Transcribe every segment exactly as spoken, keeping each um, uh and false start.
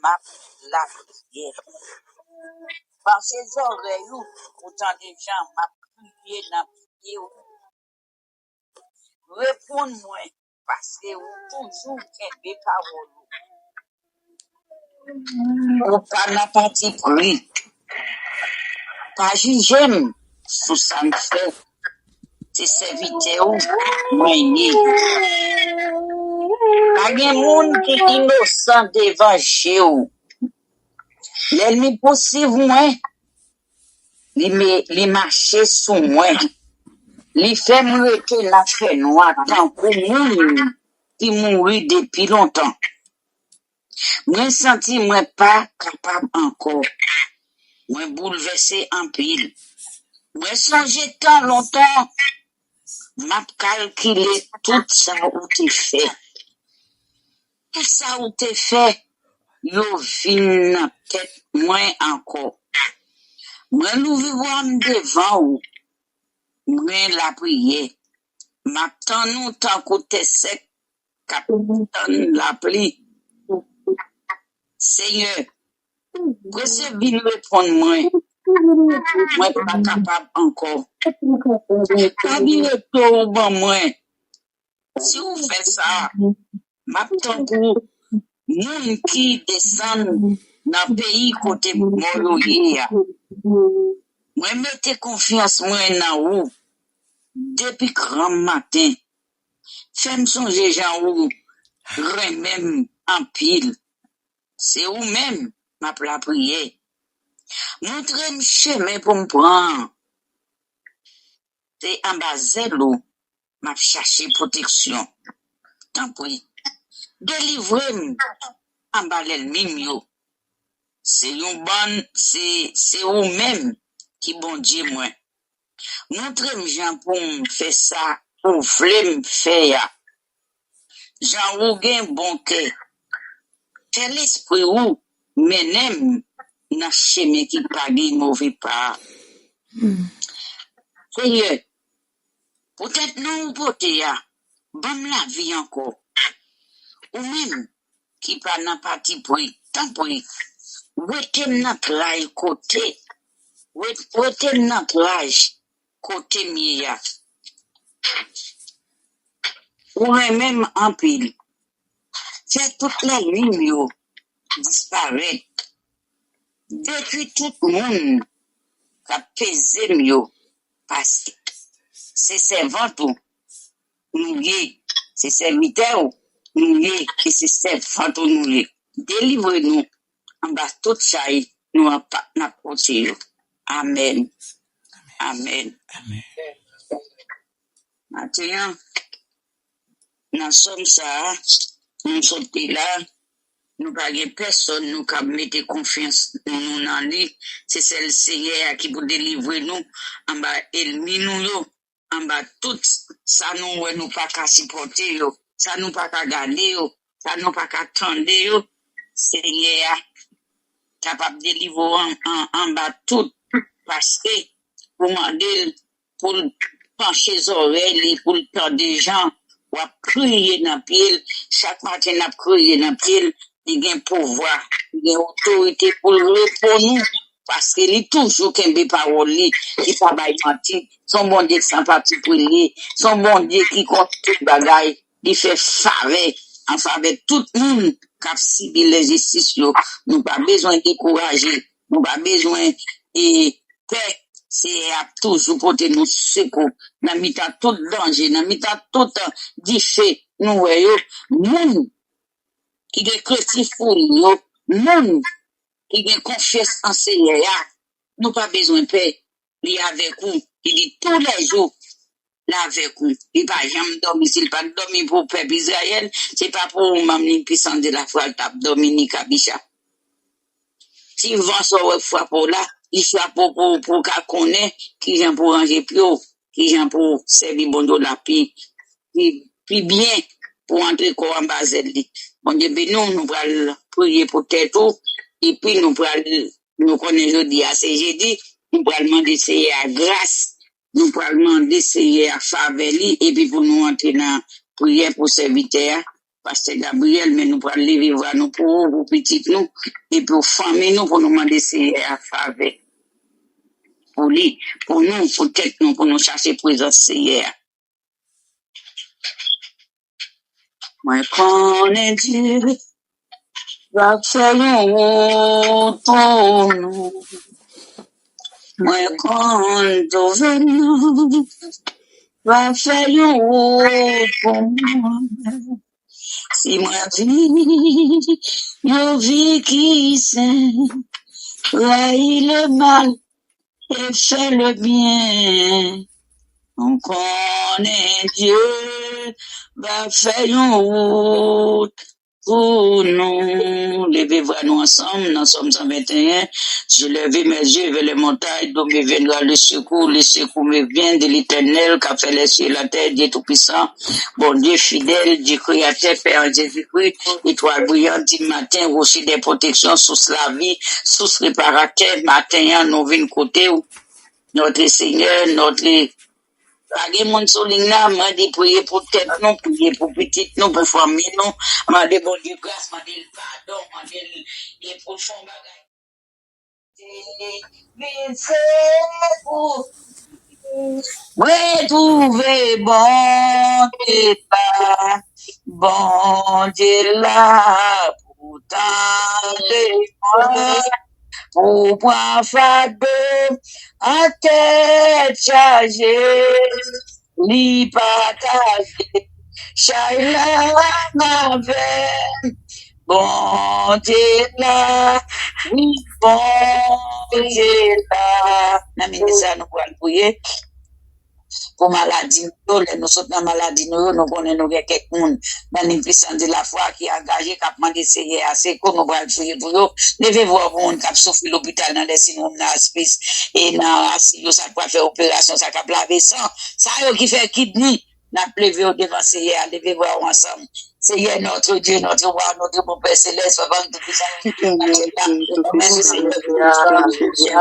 m ap lapriyè. Panche zòrèy ou pou tande jan m ap kriye nan pye w. Reponn mwen, paske ou toujou kenbe pawòl ou. Ou pa nan patipri. Pa jije m sou sa m fè. Se sèvitè w mwen ye. Pa gen moun ki inosan devan je w. Lènmi pousiv mwen, li, me, li mache sou mwen. Li fè m rete nan fènwa tankou moun ki mouri depi lontan. Mwen santi mwen pa kapab ankò. Mwen boulvèse anpil. Mwen sonje tan lontan. M ap kalkile tout sa ou te fè. Tout sa ou te fè, yo vin nan tèt mwen ankò. Mwen louvri bra m devan ou. Mwen lapriyè. M ap tann ou tankou tè sèk k ap tann lapli. Senyè, prese vin reponn mwen. Mwen pa kapab ankò. Pa bliye do w ban mwen. Si w fè sa, m ap tankou moun ki desann nan peyi kote mò yo ye a. Mwen mete konfyans mwen nan ou depi granmaten. Fè m sonje jan ou renmen m anpil. Se ou menm m ap lapriyè. Montre m chemen pou m pran. Se anba zèl ou m ap chache pwoteksyon. Tanpri, delivre m anba lènmi m yo. Se yon bann, se, se ou menm ki Bondye mwen. Montre m jan pou m fè sa ou vle m fè a. Jan ou gen bon kè. Fè lespri ou mennen m nan chemen ki pa gen move pa. Senyè, poutèt non ou pote a, ban m lavi ankò. Ou menm ki pa nan patipri, tanpri, wete m nan tray kote, wet- wete m nan tray kote m ye a. Ou renmen m anpil. Fè tout lènmi m yo disparèt. Detwi tout moun k ap peze m yo, paske se sèvant ou nou ye, se sèvitè ou nou ye, e se sèvant ou nou ye. Delivre nou anba tout chay nou ap, n ap pote yo. Amèn. Amèn. Amèn. Maten an, nan sòm sa a, nou sot li la, nou pa gen pèsonn nou kab mete konfyans nou nan li. Se sèl Senyè a ki pou delivre nou anba ènmi nou yo, anba tout sa nou wè nou pa ka sipòte yo, sa nou pa ka gade yo, sa nou pa ka tande yo. Senyè a kapab delivre w an, an, anba tout, paske ou mande l pou l panche zòrèy li, pou l tande jan w ap kriye nan pye l. Chak maten n ap kriye nan pye l, li gen pouvwa, li gen otorite pou l reponn ou, paske li toujou kenbe pawòl li, li pa bay manti. Se yon Bondye san patipri li ye, se yon Bondye ki konn tout bagay, li fè favè an favè tout moun k ap sibi lenjistis yo. Nou pa bezwen dekouraje, nou pa bezwen e pè. Seyè a ap toujou pote nou sekou nan mitan tout danje, nan mitan tout dife nou wè yo. Moun ki gen kretèt pou li yo, moun ki gen konfyans an Seyè a, nou pa bezwen pè. Li avèk ou, li di toulèjou l avèk ou. Li pa janm dòmi. Si l pa t dòmi pou pèp Izrayèl, se pa pou ou manm li Puissance de la Foi l t ap dòmi ni kabicha. Ti van sa w wè k frape w la, li frape w pou, pou w ka konnen kijan pou w ranje pye w, kijan pou w sèvi Bondye w la pi, pi, pi byen, pou w antre kò w anba zèl li. Bondye beni w, nou pral priye pou tèt ou, epi nou pral, nou konnen jodi a se jedi, nou pral mande Seyè a gras, nou pral mande Seyè a favè li, epi pou nou antre nan priyè pou sèvitè a. Pastè Gabriel, men nou pral leve vwa nou pou ou, pou pitit nou, epi pou fanmi nou, pou nou mande Seyè a favè. Pou li, pou nou, pou tèt nou, pou nou chache prezans Seyè a. Mwen konnen Dye va fè yon wout pou nou. Mwen konn gouvènman va fè yon wout pou mwen. Si mwen viv yon vi ki sen, rayi lemal e fè lebyen, mwen konnen Dye va fè yon wout pou nou. Leve vwa nou ansanm nan Sòm san venteyen. Je lève mes yeux vers les montagnes, d'où me viendra le secours. Le secours me vient de l'Éternel, qui a fait les cieux et la terre, Dieu Tout-Puissant, Bondye fidèl, Dye Kreyatè, Pè an Jezikri, etwal briyan di maten, rocher de protection, source la vie, source réparateur. Maten an, nou vin kote w, notre Seigneur, notre Pa gen moun sou liy la, mande priye pou tèt nou, priye pou pitit nou, pou fanmi nou, mande Bondye gras, mande l padon, mande l e pou l fè yon bagay. Mwen twouve Bondye la, Bondye la pou tande mwen, pou pran fado ak tèt chaje. Li pataje chay la avè m. Bondye la, wi, Bondye la. Nan minit sa, nou pral priye pou maladi nou yo. Lè nou sot nan maladi nou yo, nou konnen nou gen kèk moun nan limp pisans de lafwa ki angaje, k ap mande Seyè a sekou. Nou pral priye pou yo. Leve vwa w pou moun k ap soufri lopital, nan nursing home, nan aspis, e nan asi yo, sa k pral fè operasyon, sa k ap lave san, sa yo ki fè kidni. N ap leve yo devan Seyè a, leve vwa w ansanm. Seyè, notre Dieu, notre roi, notre bon Père céleste, Papa nou Toupisan, mèsi Seyè pou Seyè,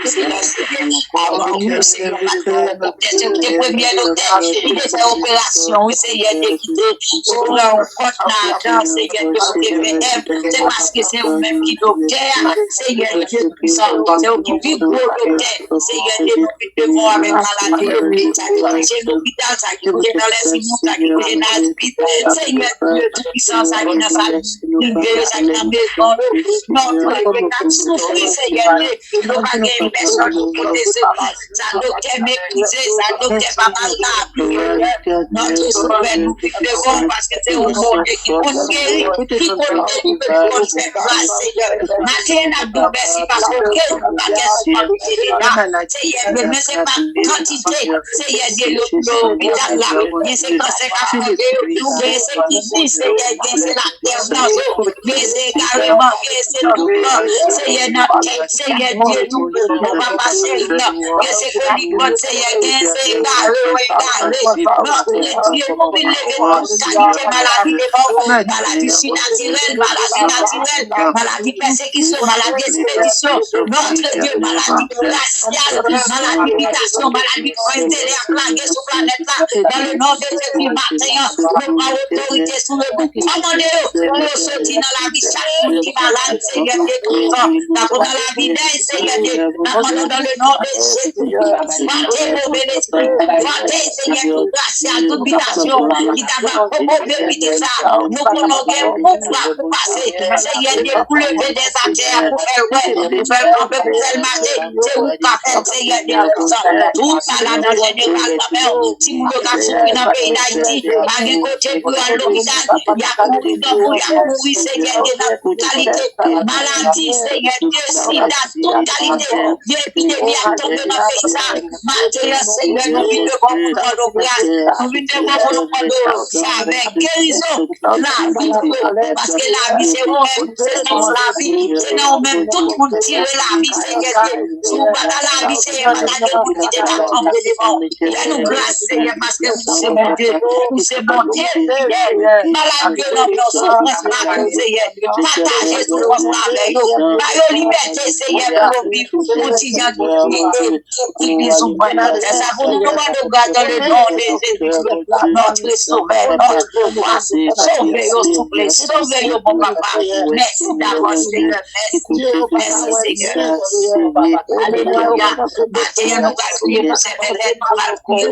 Seyè, Seyè, avan ou, Seyè, Seyè, ou te premye notè, li te fè operasyon, wi, Seyè, te kite, ou pran yon kòt lajan, Seyè, te pote V M, se paske se ou menm ki doktè a, Seyè, Dye Toupisan, se ou ki pi gwo doktè, Seyè, de nou vin devan w avèk maladi yo, sa ki touche lopital, sa ki touche nan lèzimon, sa ki touche nan aspit, Seyè, Dye Toupisan, sa ki nan sal prive yo, sa ki nan mezon yo, nòtre yo k ap soufri, Seyè, de yo pa gen pèsòn pou pote sekou. Sa doktè meprize, sa doktè pa mal la, Nòtre Sovè, nou vin devan w paske se ou Bondye ki konn geri, ki konn delivre, ki konn fè gras, Seyè. Maten an, n ap di w mèsi paske w geri nou pa gen sou kantite de la. Seyè, men se pa kantite, Seyè, de yo ki nan lopital la, men se kansè k ap manje yo, men se kidni, Seyè, men se latè nan zo. Gen se gareman, gen se toutman. Seyè, nan tèt, Seyè Dye nou, nou pa pase l nan. Gen se kolik vant, Seyè, gen se egare, yo egare. Nòtre Dye, nou vin leve tout kalite maladi devan w. Maladi sinatirèl, maladi natirèl, maladi pèsekisyon, maladi ekspedisyon. Nòtre Dye, maladi rasyal, maladi bitasyon, maladi prens de lè ak lage sou planèt la. Nan le non de Jezi, maten an, nou pran otorite sou yo, nou kòmande yo pou yo soti nan lavi chak moun ki malad, Seyè Dye Toupisan. Tankou nan lavi dèy, Seyè Dye, n ap mande w nan le non de Jezi, vante move lespri, vante, Seyè, tout rasyal, tout bitasyon ki ta va pwovoke pitit sa a. Nou konnen w gen pouvwa pou pase, Seyè Dye, pou leve dèz atè a, pou fè l wè, pou fè l kanpe, pou fè l mache. Se ou k ka fè l, Seyè Dye Toupisan. Tout malad an jeneral nan men w. Timoun yo k ap soufri nan peyi Dayiti, pa gen kote pou yo al lopital, y ap mouri nan kou, y ap mouri, Seyè Dye, nan tout kalite maladi, Seyè Dye, sida, tout kalite de epidemi ap tonbe nan peyi sa. Maten an, Seyè, nou vin devan w pou nou mande w gras, nou vin devan w pou nou mande w favè, gerizon, lavi pou yo, paske lavi se ou menm, se sans lavi, se nan ou menm tout moun tire lavi, Seyè Dye. Si w pa ta lavi, Seyè, pa ta gen moun ki te ka kanpe devan w. Fè nou gras, Seyè, paske ou se Bondye, ou se Bondye fidèl. Malad yo nan men w, soufrans pa tou, Seyè. Pataje soufrans la avè yo. Ba yo libète, Seyè, pou yo viv pou ti jan ki bizou mwen. Fè sa pou nou, nou mande w gras dans le nom de Jésus, notre Sauveur, notre Roi. Sove yo, souple, sove yo, bon papa. Mèsi davans, Seyè, mèsi. Mèsi, Seyè. Alelouya. Maten an, nou pral priye pou sè Mèlèn, nou pral priye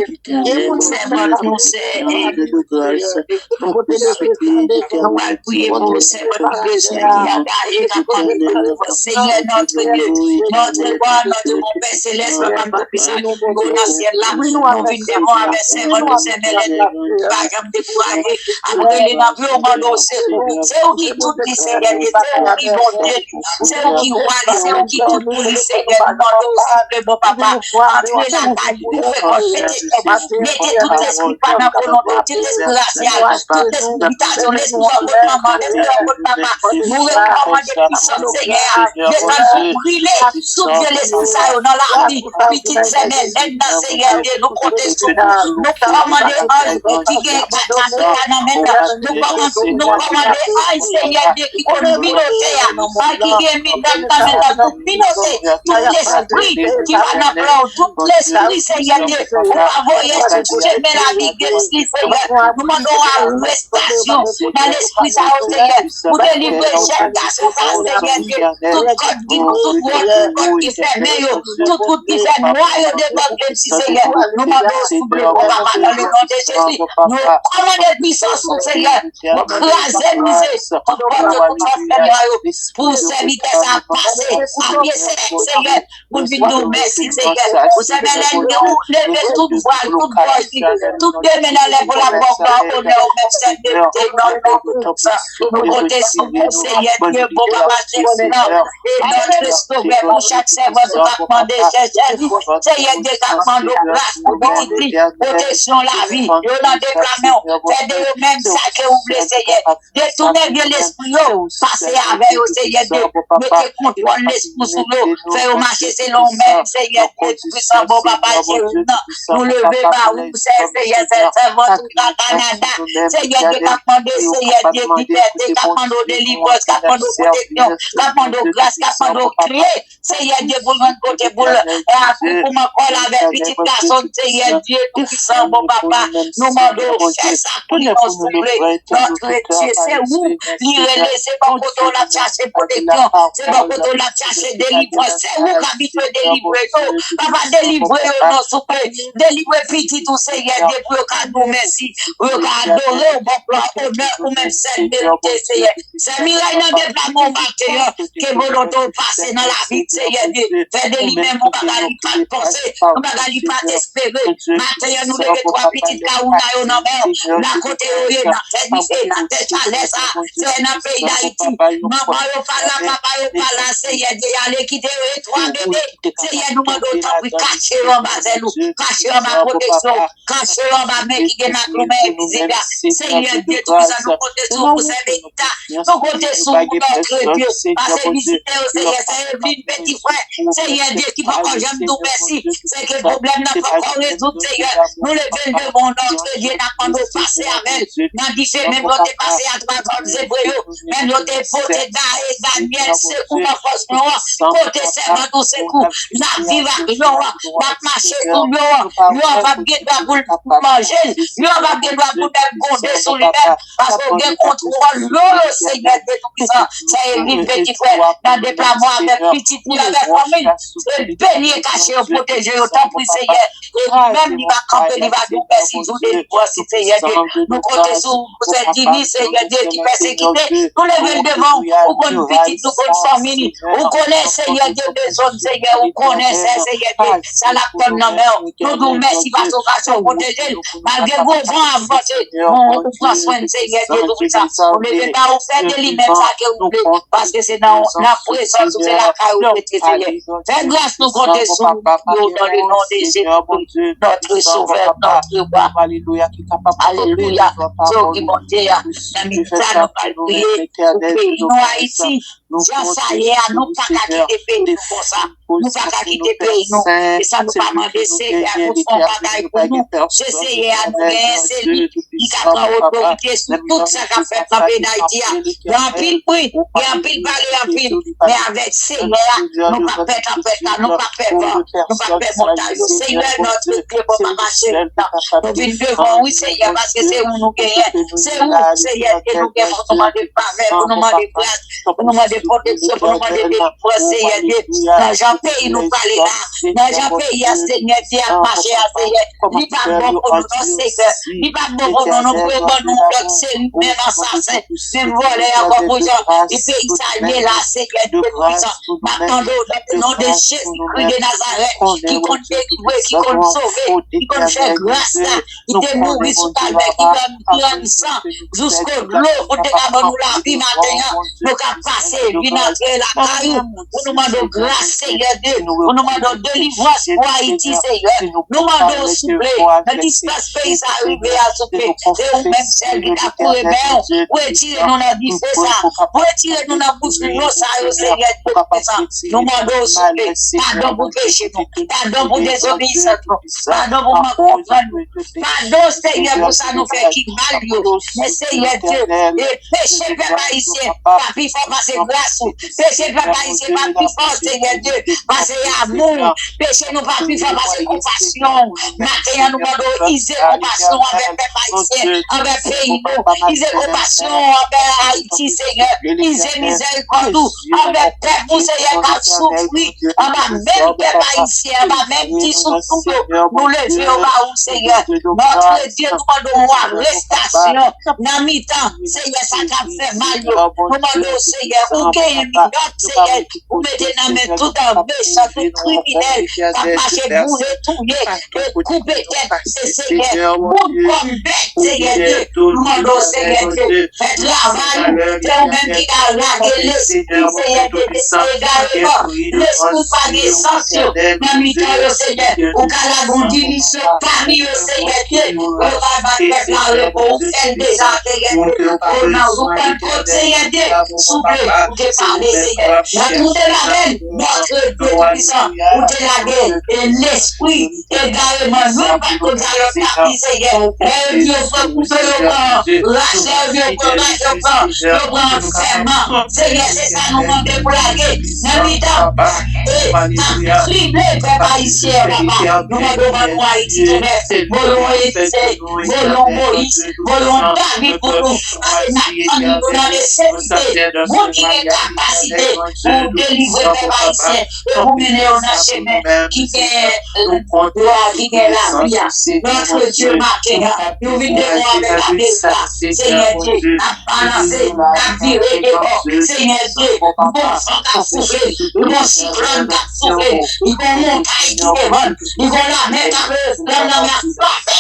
pou sèvant nou, sè Nou pral priye pou sèvant ki bezwen, ki angaje, k ap pale pou Seyè, notre Dieu, notre Roi, notre bon Père Céleste, Papa Tout-Puissant, nou nan syèl la, nou vin devan avèk sèvant ou, sè Mèlèn, ki pa janm dekouraje, ap rele nan pye w, mande w sekou. Se ou ki tout li, Seyè Dye, se ou ki Bondye li, se ou ki Wa li, se ou ki tout pou li, Seyè, nou mande w, souple, bon Papa, antre lakay li, ouvè pòt, mete kè, mete tout lespri pa nan volonte, tout lespri rasyal, tout lespri bitajon, lespri ankòtmanman, lespri ankòtpapa. Nou rekòmande pwisans Senyè a desann pou brile tout vye lespri sa yo nan lavi pitit sè Mèlèn nan, Senyè Dye, nou konte sou ou. Nou kòmande anj ki gen katapila nan men l, nou kòmande, nou kòmande anj Senyè Dye ki konn minote a, anj ki gen minòt nan men l, nou minote tout lespri ki pa nan plan w, tout lespri, Senyè Dye, ou pa voye sou chemen lavi Grace li, Senyè. Nou mande w arestasyon nan lespri sa yo, Senyè, pou delivre jèn gason sa, Senyè Dye, tout kòd ki, tout wòch, tout kòd ki fèmen yo, tout wout ki fè nwa yo devan Grace, Senyè. Nou mande w souple, bon Papa, dans le nom de Jésus. Nou kòmande pwisans ou, Senyè, pou kraze, brize tout pòt yo, tout fòs fènwa yo, pou sèvitè sa a pase a pye sèk, Senyè, pou n vin di w mèsi, Senyè. Pou sè Mèlèn, ou leve tout vwal, tout gòj li, tout de men anlè pou l ap ba w glwa, onè, ou menm sèl merite, non, non, non. Nou konte sou ou, Senyè Dye, bon Papa Selesan, e notre Sauveur, pou chak sèvant ou k ap mande chèche li, Senyè Dye, k ap mande w gras pou pitit li, pwoteksyon lavi, yo nan de bra men w, fè de yo menm sa ke ou vle, Senyè. Detounen vye lespri yo, pase avè yo, Senyè Dye. Mete kontwòl lespri sou yo, fè yo mache selon ou menm, Senyè Dye Toupisan, bon Papa cheri m nan. Nou leve ba ou, sè, Senyè, sè, sèvant ou nan Kanada, Senyè Dye, k ap mande, Senyè Dye, libète, k ap mande w delivrans, k ap mande w pwoteksyon, k ap mande w gras, k ap mande w kle, Senyè Dye, pou l jwenn kote pou l, e, akoupouman kò l avèk pitit gason l, Senyè Dye Toupisan, bon Papa, nou mande w fè sa pou li, non, souple. Notre Dieu, se ou li rele, se bò kote w l ap chache pwoteksyon, se bò kote w l ap chache delivrans, se ou k abitye delivre yo. Papa, delivre yo, non, souple. Delivre pitit ou, Senyè Dye, pou yo ka di w mèsi, pou yo ka adore w, bon glwa, onè, ou menm sèl merite, Senyè. Sè Miray nan deplase w maten an, ke volonte w pase nan lavi l, Senyè Dye. Fè de li menm yon bagay li pa t panse, yon bagay li pa t espere. Maten an, nou leve twa pitit Kawouna yo nan men w, la kote yo ye, nan tè dife, nan tè chalè sa, Senyè, nan peyi Dayiti. Manman yo pa la, papa yo pa la, Senyè Dye, ale kite yo, e twa bebe. Senyè, nou mande w tanpri, kache yo anba zèl ou, kache yo anba pwoteksyon w. Kache yo anba men ki gen mak, men envizib la. Senyè Dye Toupisan, nou konte sou ou pou sèvi ta. Nou konte sou ou, notre Dieu. Pase vizite yo, Senyè. Sè Evelyne, peti frè, Senyè Dye, ki poko janm di w mèsi. Se ke pwoblèm nan poko rezoud, Senyè. Nou leve l devan w, notre Dye, n ap mande w pase avè l. Nan dife, menm jan w te pase a twa zòm Ebre yo. Menm jan w te pote Da-, Danyèl sekou nan fòs lyon an. Pote sèvant ou sekou. N ap viv ak lyon an. N ap mache sou lyon an. Lyon an p ap gen dwa pou l manje l. Lyon an p ap gen dwa pou l menm gwonde sou li menm. Paske w gen kontwòl lyon yo, Senyè Dye Toupisan. Sè Evelyne, peti frè, nan deplase w avèk pitit li, avèk fanmi l. E beni e kache yo, pwoteje yo, tanpri, Senyè. E li menm, li va kanpe, li va di w mèsi, di w delivrans, Senyè Dye. Nou konte sou ou, Sè Dini, Senyè Dye, ki pèsekite. Nou leve l devan w. Ou konn pitit, nou konn fanmi li. Ou konnen, Senyè Dye, bezwen l, Senyè. Ou konnen, Sè, Senyè Dye, sa l ap tann nan men w. Nou di w mèsi paske w kache w, pwoteje l. Malgre gwo van ap vanse, ou, ou pran swen l, Senyè Dye Toupisan. Nou leve ba ou, fè de li menm sa ke ou vle, paske se nan, nan prezans ou, se lakay ou rete, Senyè. Fè gras, nou konte sou ou, dans le nom de Jésus, notre Sauveur, notre Roi. Alelouya. Se ou ki Bondye a. Nan mitan, nou pral priye pou peyi nou, Ayiti. Jan sa ye a, nou pa ka kite peyi nou konsa. Nou pa ka kite peyi nou. E sa nou pa mande Senyè a pou fè yon bagay pou nou. Se Senyè a nou genyen, se li ki ka pran otorite sou tout sa k ap fèt nan peyi Dayiti a. Gen anpil bri, gen anpil pale anpil, men avèk Senyè a, nou p ap pè tanpèt la, nou p ap pè van, nou p ap pè montay yo. Senyè, notre Dieu, bon papa cheri, nou vin devan w, wi, Senyè, paske se ou nou genyen. Se ou, Senyè, ke nou gen pou nou mande favè, pou nou mande gras, pou nou mande pwoteksyon, pou nou mande delivrans, Senyè Dye. Nan jan peyi nou prale la, nan jan peyi a, Senyè Dye, ap mache a, Senyè, li pa bon pou nou, non, Senyè. Li pa bon pou nou, nou pou ban nou lòt seri menm asasen, menm vòlè ankò pou jan li peyi sa ye la, Senyè Dye Toupisan. M ap mande w, nan non de Jezi Kris de Nazarèt, ki konn delivre, ki konn sove, ki konn fè gras la, ki te mouri sou kalvè, ki ban, ki rann san, jisko dlo, pou te ka ban nou lavi maten an, nou ka pase, vin antre lakay ou, pou nou mande w gras, Senyè Dye, pou nou mande w delivrans pou Ayiti, Senyè. Nou mande w, souple, nan ki espas peyi sa rive a, souple, se ou menm sèl ki ka foure men w, pou retire nou nan dife sa, pou retire nou nan bouch lyon sa yo, Senyè Dye Toupisan. Nou mande w, souple, padon pou peche nou, padon pou dezobeyisans nou, padon pou mank konprann nou. Padon, Senyè, pou sa nou fè ki mal yo. Men, Senyè Dye, e peche pèp ayisyen pa pi fò pase gras ou. Peche pèp ayisyen pa pi fò, Senyè Dye, pase amou. Peche nou pa pi fò pase konpasyon. Maten an, nou mande w ize konpasyon anvè pèp ayisyen, anvè peyi nou. Ize konpasyon anvè Ayiti, Senyè. Ize mizèrikòd ou anvè pèp ou, Senyè, k ap soufri anba menm pèp ayisyen, anba menm ti soufri yo. Nou leve yo ba ou, Senyè. Notre Dieu, nou mande w arestasyon nan mitan, Senyè, sa k ap fè mal yo. Nou mande w, Senyè, ou genyen minòt, Senyè, ou mete nan men tout mechan, tout kriminèl k ap mache boule, touye, e koupe tèt, se Senyè, moun kòm bèt, Senyè Dye. Nou mande w, Senyè Dye, fè travay ou, se ou menm ki ka lage lespri, Senyè Dye, de egareman, lespri pa gen sans yo, nan mitan yo, Senyè, ou ka lage yon divizyon pami yo, Senyè Dye, pou yo ka bay pèp la repo, ou fè l deja, Senyè Dye, o nan ou Pannkot, Senyè Dye, souple, ou te pale, Senyè, lè ou te lage, notre Dieu Tout-Puissant, ou te lage, e lespri, egareman, yo pa t konn sa yo t ap di, Senyè. Lè yo di yo pran kouto, yo pran rach, lè yo di yo pran rach, yo pran, yo pran fèman. Senyè, se sa nou mande pou lage nan mitan e k ap krible pèp ayisyen, papa. Nou mande w ban nou Ayiti tounen. Voye yon Elizè, voye yon Moyiz, voye yon David pou nou. Paske n ap tann nou nan nesesite. Moun ki gen kapasite pou delivre pèp ayisyen e pou mennen yo nan chemen ki gen lwa, ki gen lavi a. Notre Dieu, maten an, nou vin devan w avèk apèl sa. Senyè Dye, n ap balanse, n ap vire de bò. Senyè Dye, gon van k ap soufle, gon siklòn k ap soufle, gon montay ki devan, gon lamè k ap, lanmè ap frape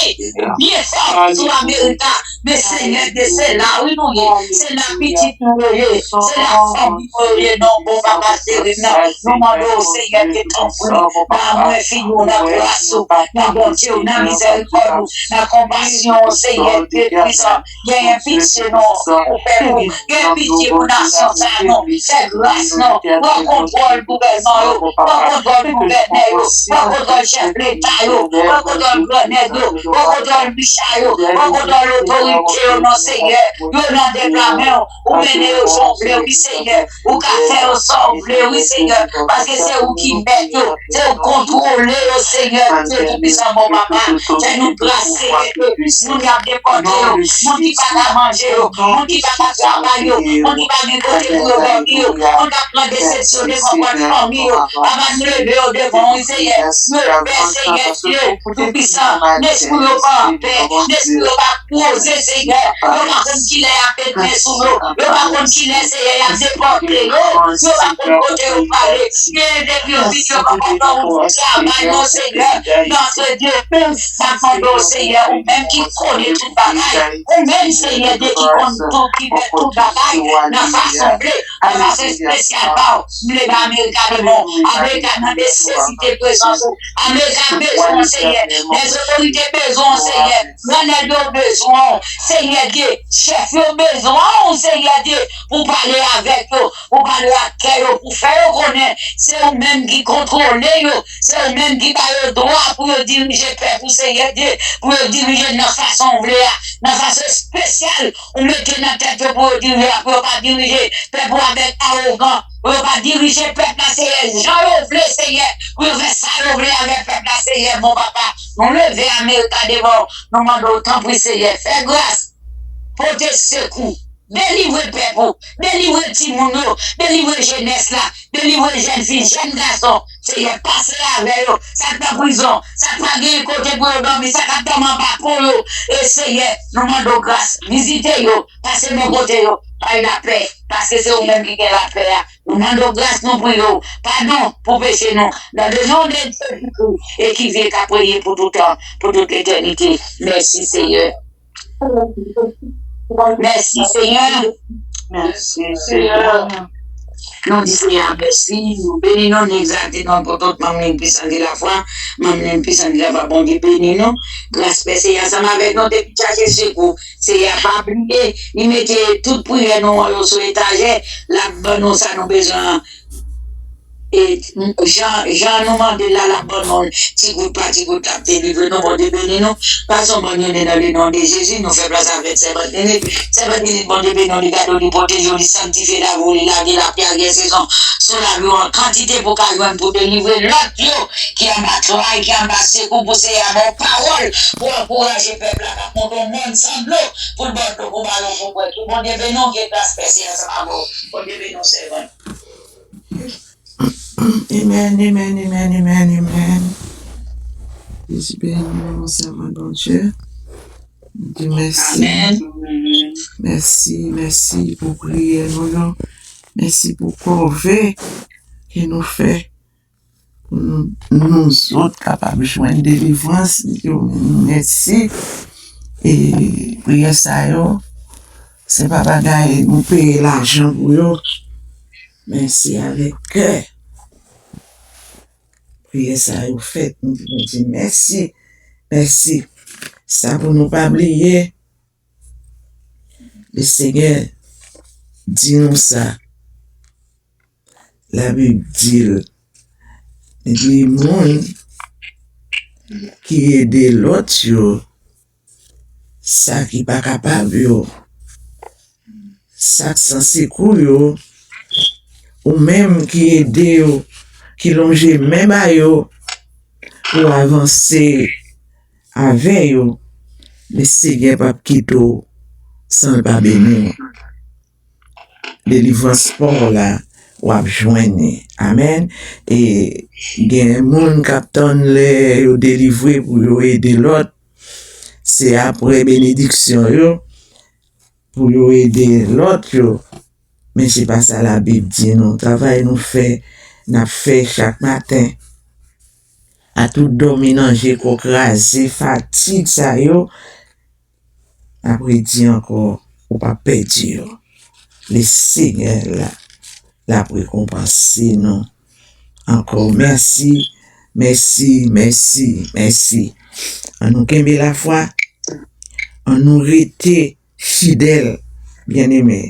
byen fò sou Amerik la. Men Senyè Dye, se la wi nou ye. Se la pitit nou yo ye. Se la fanmi nou yo ye, non, bon papa cheri m nan. Nou mande w, Senyè Dye, tanpri, ba mwen fi nou nan gras ou, nan bonte w, nan mizèrikòd ou, nan konpasyon w, Senyè Dye Twisan. Genyen pitye, non, pou pèp ou. Gen pitye pou nasyon sa, non. Fè gras, non. Pran kontwòl gouvènman yo. Pran kontwòl gouvènè yo. Pran kontwòl chèf leta yo. Pran kontwòl grannèg yo. Pran kontwòl micha yo. Pran kontwòl otorite yo, non, Senyè. Yo nan dèt la men w. Ou mennen yo jan w vle, wi, Senyè. Ou ka fè yo sa w vle, wi, Senyè. Paske se ou ki mèt yo. Se ou kontwole yo, Senyè Dye Toupisan, bon papa. Fè nou gras, Senyè Dye. Moun y ap depòte yo, moun ki pa ka manje yo, moun ki pa ka travay yo, moun ki pa gen kote pou yo dòmi yo, moun k ap pran desepsyon devan pòt fanmi yo. Papa, nou leve yo devan w, Senyè. Nou pè, Senyè Dye Toupisan. Lespri yo pa anpè, lespri yo pa poze, Senyè. Yo pa konn kilè y ap met men sou yo. Yo pa konn kilè, Senyè, y ap depòte yo. Yo pa konn kote yo prale. Gen de yo vin, yo pa konn nan wout travay, non, Senyè. Notre Dieu, n ap mande w, Senyè, ou menm ki konnen tout bagay. Ou menm, Senyè Dye, ki konn tout, ki fè tout bagay nan fason w vle. Nan fason espesyal pa w, m leve Amerika devan w. Amerika nan nesesite prezans ou. Amerika bezwen w, Senyè. Lèzotorite bezwen w, Senyè. Grannèg yo bezwen w, Senyè Dye. Chèf yo bezwen w, Senyè Dye, pou w pale avèk yo, pou w pale ak kè yo, pou w fè yo konnen se ou menm ki kontwole yo, se ou menm ki ba yo dwa pou yo dirije pèp ou, Senyè Dye, pou yo dirije nan fason w vle a, nan fason espesyal ou mete nan tèt yo pou yo dirije a, pou yo pa dirije pèp ou avèk awogan, pou yo pa dirije pèp la, Senyè, jan yo vle, Senyè, pou yo fè sa yo vle avèk pèp la, Senyè, bon papa. Nou leve Amerika devan w, nou mande w, tanpri, Senyè, fè gras, pote sekou, delivre pèp ou, delivre timoun yo, delivre jenès la, delivre jèn fi, jèn gason, Senyè, pase avè yo, sa k nan prizon, sa k pa gen kote pou yo dòmi, sa k ap dòmi anba pon yo, e Senyè, nou mande w gras, vizite yo, pase bò kote yo, bay lapè, paske se ou menm ki gen lapè a. Nou mande w gras, nou priye w padon pou peche nou, nan le non de Jezikri, e ki viv, k ap reye pou tout tan, pou tout letènite. Mèsi, Senyè. Mèsi, Senyè. Mèsi, Senyè. Nou di Senyè a mèsi, nou beni non, nou egzalte non pou tout manm li k pwisan de lafwa, manm li k pwisan de lafwa, Bondye beni nou. Gras fè Senyè ansanm avèk nou, depi chache sekou. Senyè a pa bliye, li mete tout priyè nou an yo sou etajè, l ap ban nou sa nou bezwen an. E jan, jan nou mande l la, l ap ban nou l, ti gout pa ti gout, l ap delivre nou, Bondye beni nou. Pase yon bòn jounen nan le non de Jezi, nou fè plas avèk sèvant Lilith. Sèvant Lilith, Bondye beni w, li gade w, li pwoteje w, li sanktifye lavi w, li lage lapyè, gen sezon sou lavi w an kantite pou w ka jwenn pou delivre lòt yo ki anba tray, ki anba sekou, pou Senyè a ba w pawòl pou ankouraje pèp la, k ap monte yon mòn san dlo, pou l ba w dlo, pou ba yo pou bwè. Ke Bondye beni w, ke gras fè Senyè ansanm avè w. Bondye beni w, sèvant. Amen, amen, amen, amen, amen. Jezi beni w, sèvant Bondye. Di mèsi. Amen. Mèsi, mèsi pou priyè nou yo. Mèsi pou kòve ke nou fè pou nou, nou zòt kapab jwenn delivrans. Di w mèsi. E priyè sa yo, se pa bagay nou peye lajan pou yo, men se avèk kè priyè sa yo fèt. Nou, nou di mèsi, mèsi. Sa pou nou pa bliye, Lesenyè di nou sa. Labib di l, li di moun ki ede lòt yo, sa ki pa kapab yo, sa k san sekou yo, ou menm ki ede yo, ki lonje men ba yo pou avanse avè yo, Lesenyè p ap kite w san l pa beni w. Delivrans pa w la, w ap jwenn li. Amèn. E gen moun k ap tann lè yo delivre pou yo ede lòt. Se apre benediksyon yo, pou yo ede lòt yo. Men se pa sa Labib di nou. Travay nou fè, n ap fè chak maten, a tout dòmi nan je, kò kraze, fatig sa yo, n ap redi ankò, ou p ap pèdi yo. Lesenyè la, l ap rekonpanse nou ankò. Mèsi, mèsi, mèsi, mèsi. Ann nou kenbe lafwa, ann nou rete fidèl, byeneme.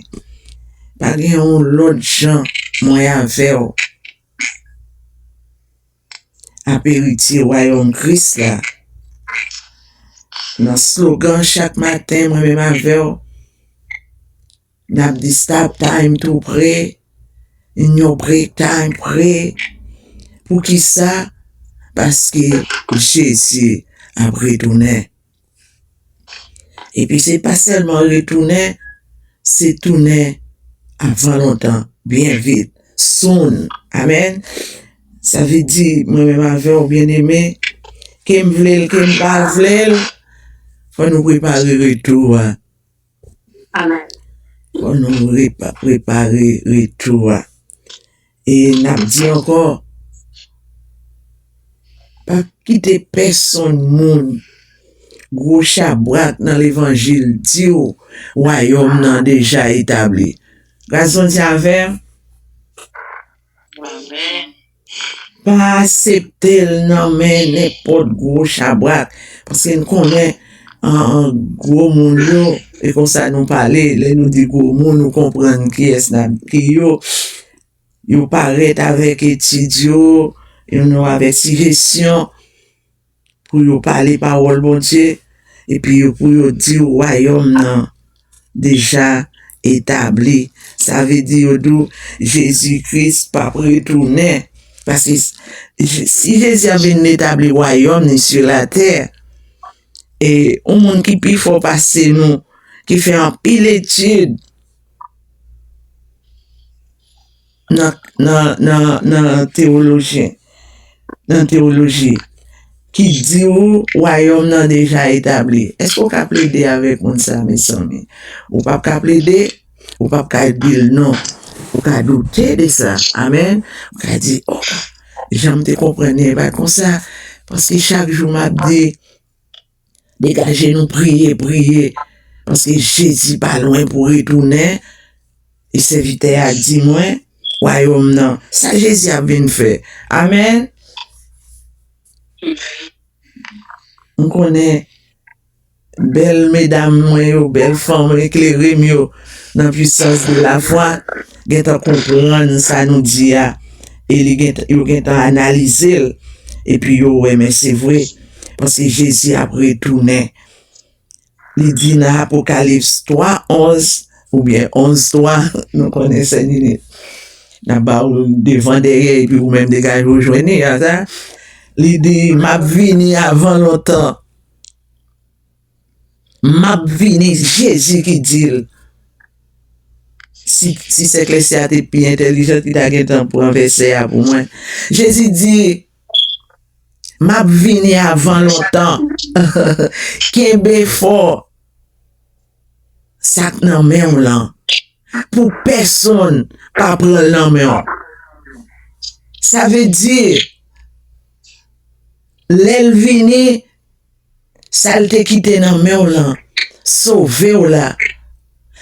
Pa gen yon lòt jan mwen avè w ap eritye wayòm Kris la. Nan slogan chak maten, mwen menm avè w, n ap di, "Stop time tou pre, in your break time pray." Poukisa? Paske Jezi ap retounen. Epi se pa sèlman retounen, se tounen avan lontan, byen vit, soon. Amèn. Sa vle di, mwen menm avè w, byeneme, ke m vle l, ke m pa vle l, fò nou prepare retou a. Amèn. Fò nou repa-, prepare retou a. E n ap di ankò, pa kite pèsonn moun gwo chabrak nan levanjil di w wayòm nan deja etabli. Gras Bondye avè m. Amèn. Pa aksepte l nan men nenpòt gwo chabrak. Paske n konnen an, an, gwo moun yo, e konsa nou pale, lè nou di gwo moun, ou konprann kiyès n ap, ki yo. Yo parèt avèk etid yo, yo nou avèk sijesyon pou yo pale pawòl Bondye, epi yo, pou yo di w wayòm nan deja etabli. Sa vle di yo di w Jezi Kris p ap retounen. Paske s-, Je-, si Jezi ap vin etabli wayòm li sou latè, e yon moun ki pi fò pase nou, ki fè anpil etid, nan, nan, nan, nan tewoloji, nan tewoloji, ki di w wayòm nan deja etabli. Èske w ka plede avèk moun sa, mezanmi? Ou p ap ka plede, ou p ap ka di l non. Ou ka doute de sa. Amèn. Ou ka di, "Oh, jan m te konprann li, e pa konsa." Paske chak jou m ap di, degaje nou, priye, priye. Paske Jezi pa lwen pou retounen. E sèvitè a di mwen, wayòm nan, sa Jezi ap vin fè. Amèn. M konnen bèl medam mwen yo, bèl fanm eklere m yo, nan pwisans de lafwa, gentan konprann sa nou di a. E li gentan, yo gentan analize l. Epi yo wè, men se vre. Paske Jezi ap retounen. Li di nan Apokalips twa onz, oubyen onz twa, nou konnen Sè Nini. N ap ba ou devan dèyè, epi ou menm degaje w jwenn li, a sa. Li di, "M ap vini avan lontan." "M ap vini," Jezi ki di l. Si, si sè Klèsya te pi entèlijan, li ta gentan pran vèsè a pou mwen. Jezi di, "M ap vini avan lontan." Kenbe fò sa k nan men w lan, pou pèsonn pa pran l nan men w. Sa vle di, lè l vini, sa l te kite nan men w lan, sove w la.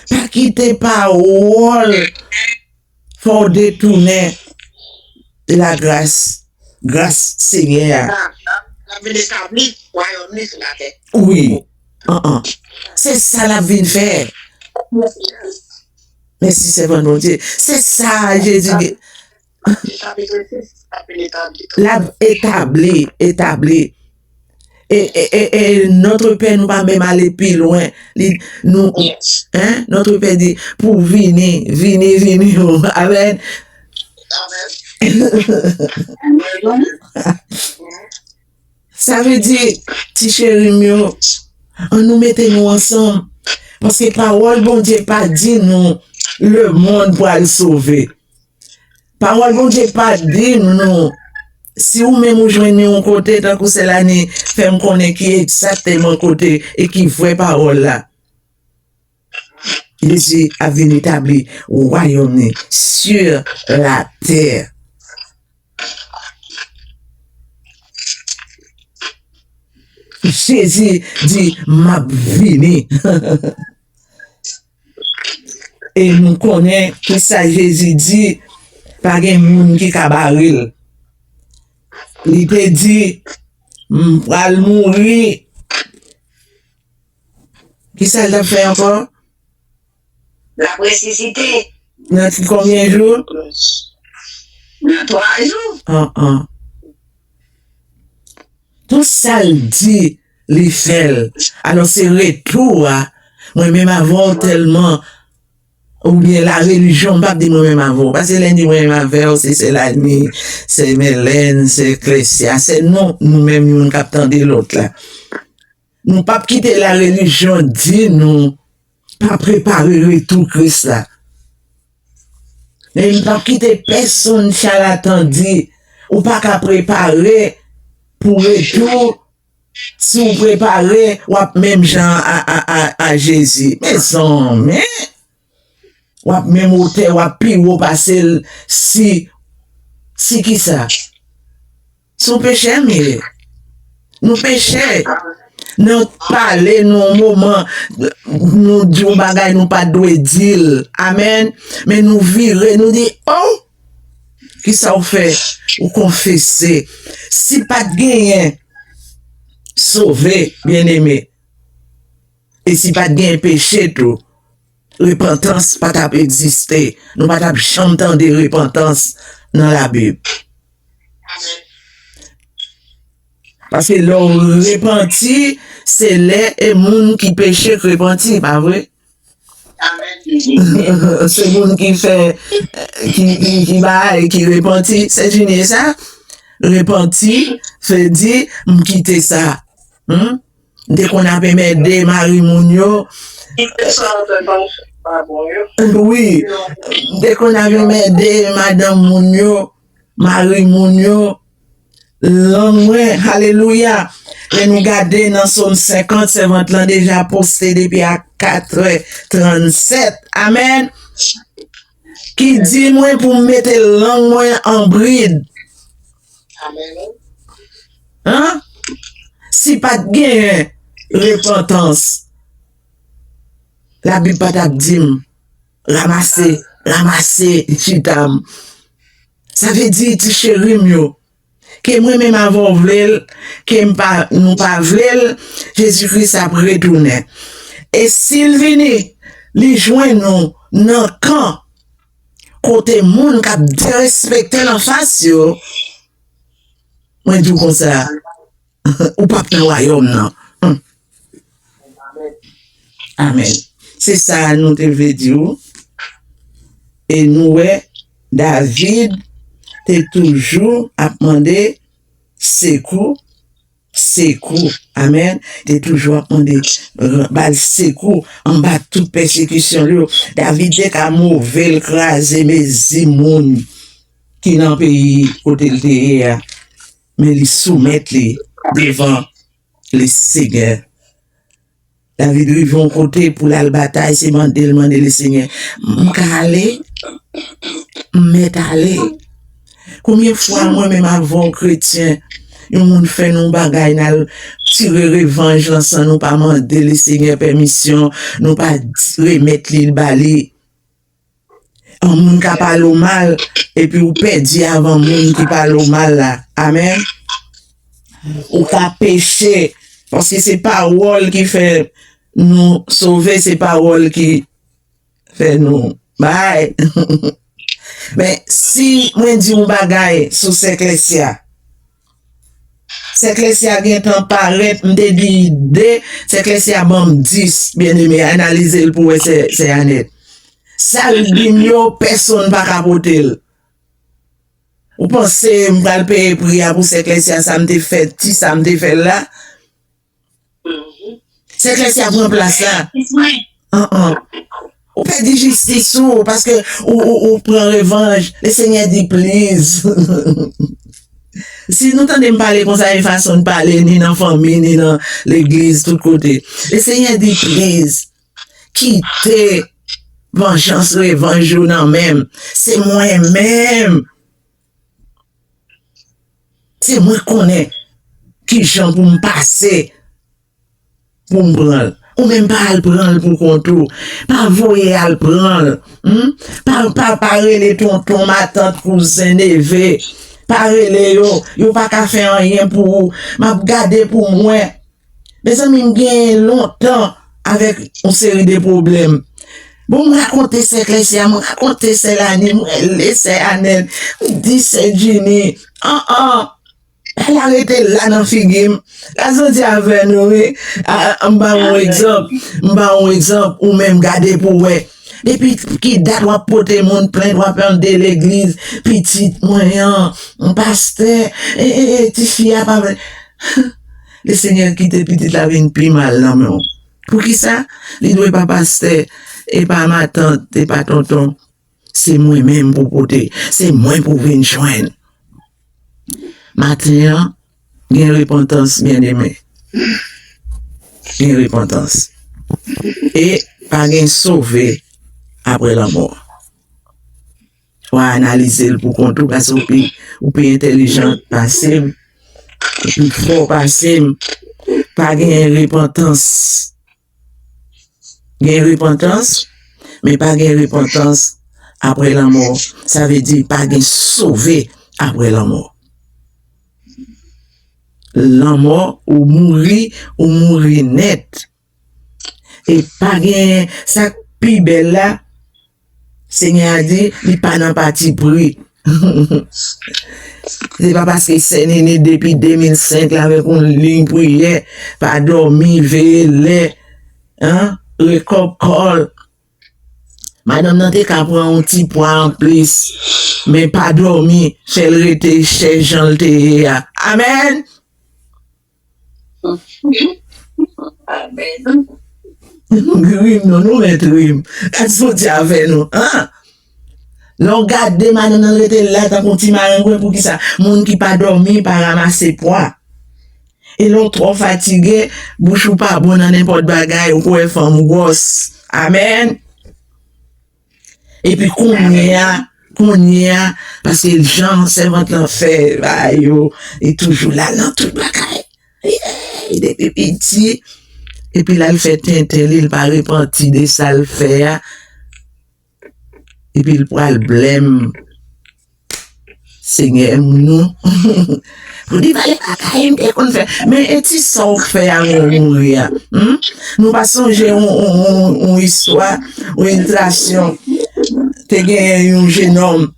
Pa kite pawòl fè w detounen lagras, gras Senyè a. L ap, l ap, l ap vin etabli wayòm li sou latè. Wi. An, an. Se sa l ap vin fè. Mèsi, sèvant Bondye. Se sa Jezi gen. Etabli, l ap vin etabli. L ap etabli, etabli. E, e, e, e, notre Père, nou pa menm ale pi lwen. Li, nou, hein, notre Père di, pou vini, vini, vini. Amèn. Amèn. Sa vle di, ti cheri m yo, ann nou mete nou ansanm. Paske pawòl Bondye pa di nou, lemonn pral sove. Pawòl Bondye pa di nou, si ou menm ou jwenn li yon kote, tankou sè Lani fè m konnen ki egzakteman kote e ki vrè pawòl la. Jezi ap vin etabli wayòm li sur la tè. Jezi di, "M ap vini." E nou konnen ki sa Jezi di, pa gen moun ki ka bare l. Li te di, "M pral mouri." Ki sa l t ap fè ankò? L ap resisite. Nan ti konbyen jou? Nan twa jou. An, an. Tout sa l di, li fè l. Alò, se retou a. Mwen menm avè w tèlman, oubyen la relijyon, m p ap di mwen menm avè w. Paske lè n di mwen menm avè w, se sè Lani, sè Mèlèn, sè Klèsya, sè nou, nou menm youn k ap tande lòt la. Nou p ap kite la relijyon di nou pa prepare retou Kris la. Men nou p ap kite pèsonn chalatan di ou pa ka prepare pou retou. Si w prepare, w ap menm jan a, a, a, a Jezi. Mezanmi! W ap menm wotè, w ap pi wo pase l si, si kisa? Se yon pechè m ye. Nou pechè. Nou pale nan yon moman, nou di yon bagay nou pa t dwe di l. Amèn. Men nou vire, nou di, oh, kisa w fè? Ou konfese. Si pa t genyen sove, byeneme, e si pa t genyen peche tou, repantans pa t ap egziste. Nou pa t ap janm tande repantans nan Labib. Paske lè w repanti, se lè e moun ki peche k repanti, pa vre? Se moun ki fè, ki, ki, ki bay, ki repanti. Se Jini sa? Repanti, vle di, m kite sa. Hmm? M te konn ap enmède mari moun yo. Kite sa w fè pa, pa bon yo. Wi. M te konn ap enmède madanm moun yo, mari moun yo. Lang mwen, alelouya. Lè nou gade nan Sòm senkant, sèvant lan deja poste depi a kat è trannsèt. Amèn. Ki di mwen pou m mete lang mwen an brid. Amèn. An? Si pa t genyen repantans, Labib pa t ap di m, ranmase, ranmase chita m. Sa vle di, ti cheri m yo, ke mwen menm avè w vle l, ke m pa, nou pa vle l, Jezi Kris ap retounen. E si l vini, li jwenn nou nan kan kote moun k ap derespekte l anfas yo, mwen di w konsa, ou p ap nan wayòm nan. Hmm. Amèn. Se sa nou te vle di w. E nou wè, David te toujou ap mande sekou, sekou. Amèn. Te toujou ap mande, ba l sekou anba tout pèsekisyon l yo. David te ka move l, kraze mezi moun ki nan peyi kote l te ye a. Men li soumèt li devan Lesenyè. David rive yon kote pou l al batay, se mande l mande Lesenyè, m ka ale? M mèt ale? Konbyen fwa mwen menm avè w kretyen, yon moun fè nou yon bagay, n al tire revanj lan san nou pa mande Lesenyè pèmisyon, nou pa remèt li l ba li? Yon moun ka pale w mal, epi w pèdi avan moun ki pale w mal la. Amèn. Ou ka peche, paske se pawòl ki fè nou sove, se pawòl ki fè nou bay. Men, si mwen di yon bagay sou sè Klèsya, sè Klèsya gentan parèt, m te di de, sè Klèsya ban m dis, byeneme, analize l pou wè sè, sè Anèt. Sa l di m yo, pèsonn pa ka pote l. Ou panse m pral peye pri a pou sè Klèsya sa m te fè, ti sa m te fè l la? Sè Klèsya pran plas la. An, an. Ou pèdi jistis ou, paske ou, ou, ou pran revanj. Lesenyè di, please. Si nou tande m pale konsa, e fason n pale, ni nan fanmi, ni nan legliz, tout kote. Lesenyè di, please, kite vanjans, revanj yo nan men m. Se mwen menm. Se mwen k konnen kijan pou m pase pou m pran l. Ou menm pa al pran l pou kont ou. Pa voye al pran l. Hmm? Pa, pa, pa rele tonton, matant, kouzen, neve. Pa rele yo. Yo pa ka fè anyen pou ou. M ap gade pou mwen. Mezanmi, m genyen lontan avèk yon seri de pwoblèm. Bon, m rakonte sè Klèsya, m rakonte sè Lani, m rele sè Anèt, m di sè Jini, an, an, bagay la rete la nan figi m. Gad sa m di avè nou, wi. A, a, m ba w yon egzanp, m ba w yon egzanp, ou menm gade pou w wè. Depi ki dat w ap pote moun plent, w ap mande legliz, pitit mwen an, pastè, e, e, e, tifi a pa vle. Lesenyè kite pitit la vin pi mal nan men w. Poukisa? Li dwe pa pastè, e pa matant, e pa tonton. Se mwen menm pou pote, se mwen pou vin jwenn. Maten an, gen repantans, byeneme. Gen repantans. E pa gen sove apre lanmò. W a analize l pou kont ou, paske ou pi, ou pi entèlijan pase m, ou pi fò pase m. pa gen repantans. Gen repantans, men pa gen repantans apre lanmò. Sa vle di pa gen sove apre lanmò. Lanmò, ou mouri, ou mouri nèt. E pa gen sa k pi bèl la, Senyè a di, li pa nan patipri. Se pa paske Sè Nini depi de mil senk la avèk yon liy priyè, pa dòmi, veye lè, an, rekòb kò l. Madanm nan te ka pran yon ti pwa anplis, men pa dòmi, fè l rete chè jan l te ye a. Amèn! Amèn. Rim non, nou mèt rim. Gad Bondye avè nou, an? Lè w gade madanm nan rete la tankou yon ti marengwen, poukisa? Moun ki pa dòmi pa ranmase pwa. E lè w twò fatige, bouch ou pa bon nan nenpòt bagay, ou kwè fanm gwòs. Amèn. Epi kounye a, kounye a, paske jan sèvant lan fè bagay yo, li toujou la nan tout bagay. Ey, depi piti, epi l al fè tenten li, l pa repanti de sa l fè a. Epi l pral blèm Senyè nou. Pou li pale bagay m te konn fè. Men e ti sa w fè a, ou mouri a. Hmm? Nou pa sonje yon, yon, yon, yon istwa, yon istrasyon. Te gen yon jenòm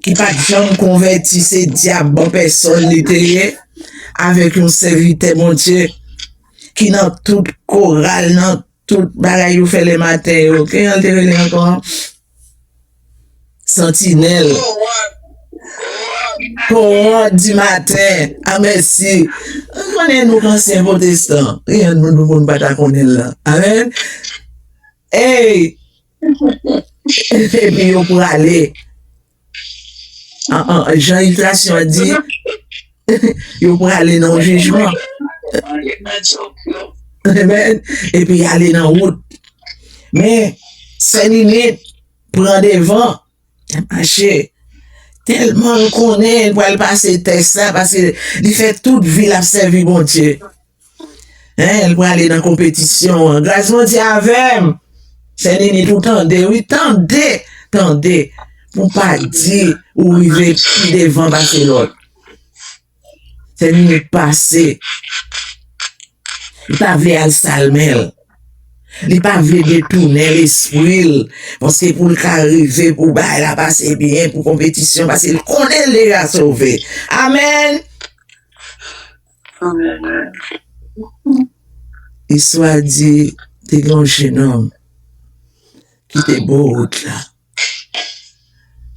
ki pa t janm konvèti, se dyab an pèsòn li te ye, avèk yon sèvitè Bondye ki nan tout koral, nan tout bagay yo fè lè maten yo. Kijan l te rele ankò? Santinèl. Kowòd di maten. A mèsi. Ou konnen nou k ansyen pwotestan. Kijan nou, nou, nou pa ta konnen l la. Amèn. Ey! Epi yo prale. An, an, jan istrasyon an di, yo prale nan yon jijman. Amèn. Epi y ale nan wout. Men, Sè Nini pran devan, mache. Tèlman l konnen l pral pase tès la, paske li fè tout vi l ap sèvi Bondye. Hein, l prale nan konpetisyon an. Gras Bondye avè m. Sè Nini, tou tande, wi, tande, tande. Pou pa di ou rive pi devan pase lòt. Sè Nini pase. Li pa vle al sal men l. Li pa vle detounen lespri l. Paske pou l ka rive, pou bagay la pase byen, pou konpetisyon, paske l konnen l deja sove. Amèn. Istwa di, te gen yon jenòm ki te bò wout la,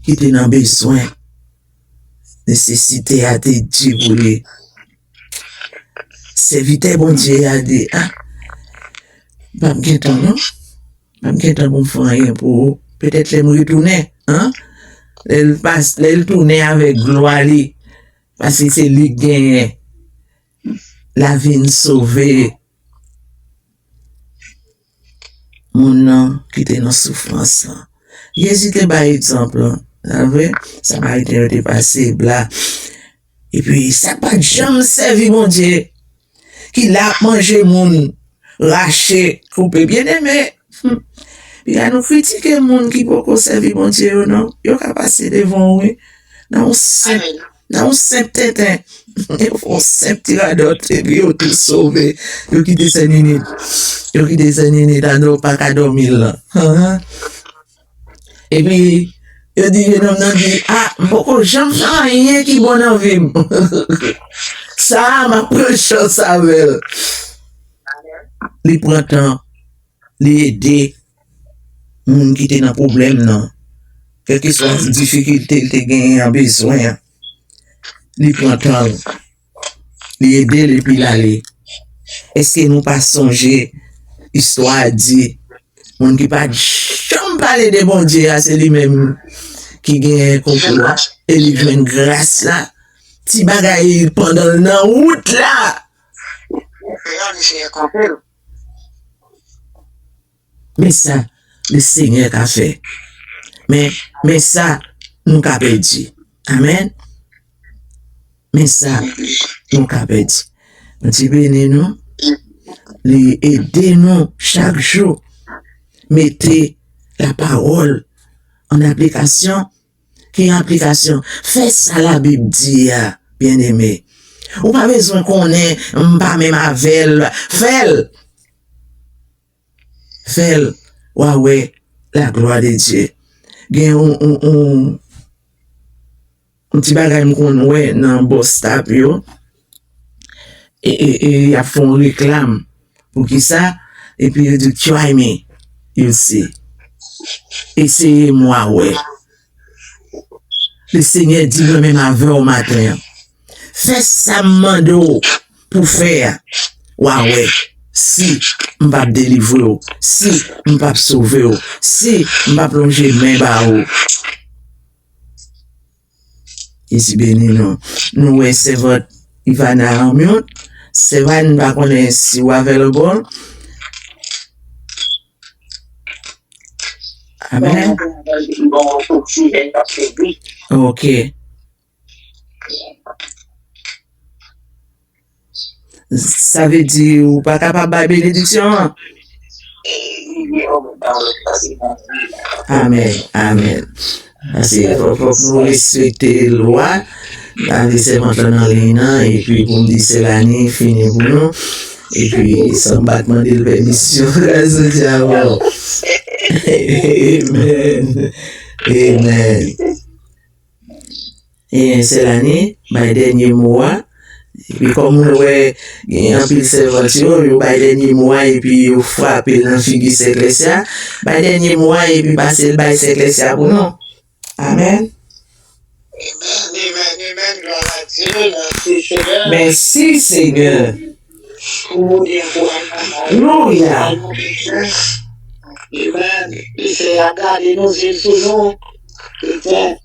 ki te nan bezwen. Nesesite a te di pou li. Sèvitè Bondye a di, a, m p ap gen tan non. M p ap gen tan pou m fè anyen pou ou. Petèt lè m retounen, an? Lè l pas, lè l tounen avèk glwa li, paske se li k genyen. Lavi n sove. Moun nan ki te nan soufrans lan. Jezi te bay egzanp lan. Sa vre? Samariten yo te pase bla. Epi sa pa t janm sèvi Bondye. Ki la ap manje moun, rache, koupe. Byeneme, hmm, piga nou kritike moun ki poko sèvi Bondye yo non. Yo ka pase devan w, wi. Nan yon senp, nan yon senp tenten. Yo fè yon senp ti radòt, epi yo tou sove. Yo kite Sè Nini. Yo kite Sè Nini, ta dò pa ka dòmi l lan. Epi, yo di, jenòm nan di, a, m poko janm fè anyen ki bon nan vi m. Sa a, m ap pran chans avè l. Li pran tan, li ede moun ki te nan pwoblèm nan. Kèlkeswa difikilte l te genyen an, bezwen an, li pran tan l. Li ede l epi l ale. Èske nou pa sonje istwa a di, moun ki pa t janm pale de Bondye a, se li menm ki genyen konkou a, e li jwenn gras la. Ti bagay pandan l nan wout la. Men sa Lesenyè ka fè. Men, men sa nou ka pèdi. Amèn. Men sa nou ka pèdi. Bondye beni nou. li ede nou chak jou mete lapawòl an aplikasyon. Ki aplikasyon? Fè sa Labib di a, byeneme. Ou pa bezwen konnen, m pa menm avè l. Fè l! Fè l, w a wè la gloire de Dieu. Gen yon, yon, yon, yon ti bagay m konn wè nan bus stop yo. E, e, e, y ap fè yon reklam. Poukisa? Epi yo di, "Try me, you'll see." Eseye m, w a wè. Lesenyè di mwen menm avè w maten an. Fè sa m mande w pou fè a. W a wè si m p ap delivre w, si m p ap sove w, si m p ap lonje men ba ou. Jezi beni nou. Nou wè sèvant Ivana Armute. Sèvant, m pa konnen si w available. Amen. Ok. Sa vle di ou pa kapab bay benediksyon an? Amen, amen. Paske fòk, fòk nou respekte lwa. N a li sèvant lan nan liy nan, epi pou m di Selani fini pou nou. Epi, san m pa t mande l pèmisyon, jodi a, bon. Amen. Amen. E, Selani, bay dènye mo a. Epi, kòm nou wè, gen anpil sèvant yo, yo bay dènye mo a, epi yo frape l nan figi sè Klèsya. Bay dènye mo a, epi pase l bay sè Klèsya pou nou. Amen. Amen, amen, amen. Gloire à Dieu. Merci, Seigneur. Mèsi, Senyè. Pou modèl pou al travay. Alelouya. Amen. Li se a gade nou, zil sou nou. Kretyen.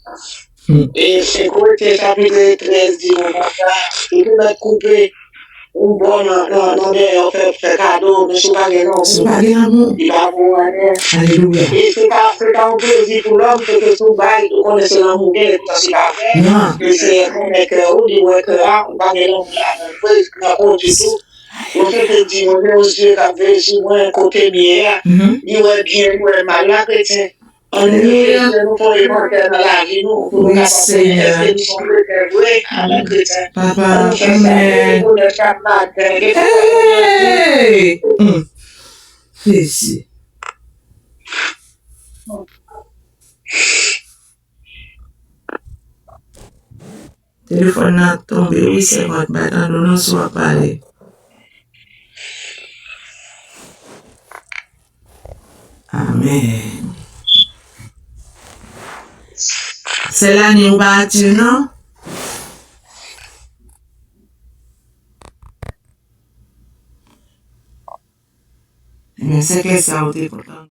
Hmm. E se Korentyen chapit trèz di nou konsa, ou te mèt koupe yon bò nan, nan, nan dèyè w, fè, fè kado, men si w pa gen lanmou, si w pa gen lanmou, li pa pou anyen. Alelouya. E se pa, se pa yon plezi pou lòm, se ke si w bay, ou konnen se lanmou w gen, epi se pa vre. Non. Lesenyè konnen kè w, li wè kè a, ou pa gen lanmou ladan l vre, nan kondwit ou. Ou se te di, mwen, gen yon zye k ap veye sou mwen, kote m ye a. Mhm. Li wè byen, li wè mal la, kretyen. Alelouya. Wi, Senyè. Amen. Papa, amen. Hey! Mm. Jezi. Telefòn nan tonbe, wi, sèvant, m pa tande w non si w ap pale. Amen. Selani, ou pa aktif non? Ebyen, se ke sa ou te kontan.